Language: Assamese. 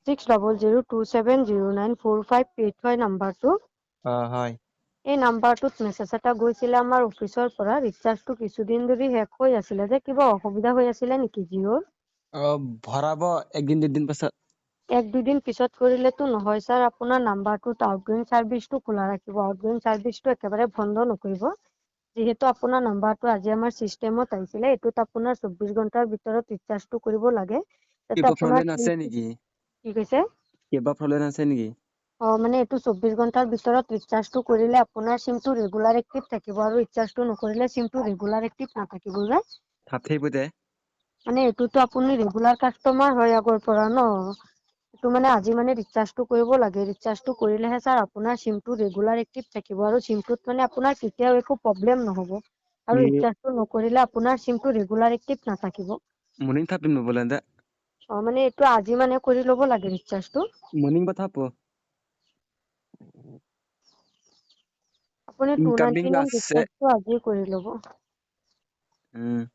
6002709458 হয় নাম্বাৰটো। অ হয়। এই নাম্বাৰটোত মেছেজ এটা গৈছিলে আমাৰ অফিচৰ পৰা, ৰিচাৰ্জটো কিছুদিন ধৰি শেষ হৈ আছিলে যে, কিবা অসুবিধা হৈ আছিলে নেকি জিঅ'ৰ? অ ভৰাব একদিন দুদিন পাছত। এক দুদিন পিছত কৰিলেতো নহয় ছাৰ, আপোনাৰ নাম্বাৰটোত আউটগয়িং চাৰ্ভিচটো খোলা ৰাখিব, আউটগয়িং চাৰ্ভিচটো একেবাৰে বন্ধ নকৰিব। যিহেতু আপোনাৰ নাম্বাৰটো আজি আমাৰ চিষ্টেমত আহিছিলে, এইটোত আপোনাৰ 24 ঘণ্টাৰ ভিতৰত ৰিচাৰ্জটো কৰিব লাগে। যাতে কিবা আপোনাৰ প্ৰব্লেম আছে নেকি? কি কৈছে? কিবা প্ৰব্লেম আছে নেকি? অ মানে এইটো 24 ঘণ্টাৰ ভিতৰত ৰিচাৰ্জটো কৰিলে আপোনাৰ চিমটো ৰেগুলাৰ এক্টিভ থাকিব, আৰু ৰিচাৰ্জটো নকৰিলে চিমটো ৰেগুলাৰ এক্টিভ নাথাকিব যে। থাপথেপোতে মানে এইটোতো আপুনি ৰেগুলাৰ কাষ্টমাৰ হয় আগৰ পৰা ন, এইটো মানে আজি মানে ৰিচাৰ্জটো কৰিব লাগে। ৰিচাৰ্জটো কৰিলেহে ছাৰ আপোনাৰ চিমটো ৰেগুলাৰ এক্টিভ থাকিব, আৰু চিমটোত মানে আপোনাৰ কেতিয়াও একো প্ৰব্লেম নহ'ব। আৰু ৰিচাৰ্জটো নকৰিলে আপোনাৰ চিমটো ৰেগুলাৰ এক্টিভ নাথাকিব। মৰ্ণিং থাপিম বোলে দে। অ মানে এইটো আজি মানে কৰি ল'ব লাগে ৰিচাৰ্জটো। মৰ্ণিং বা থাপো। আপুনি 299 ইনকামিং আছে। ৰিচাৰ্জটো আজিয়ে কৰি ল'ব। উম।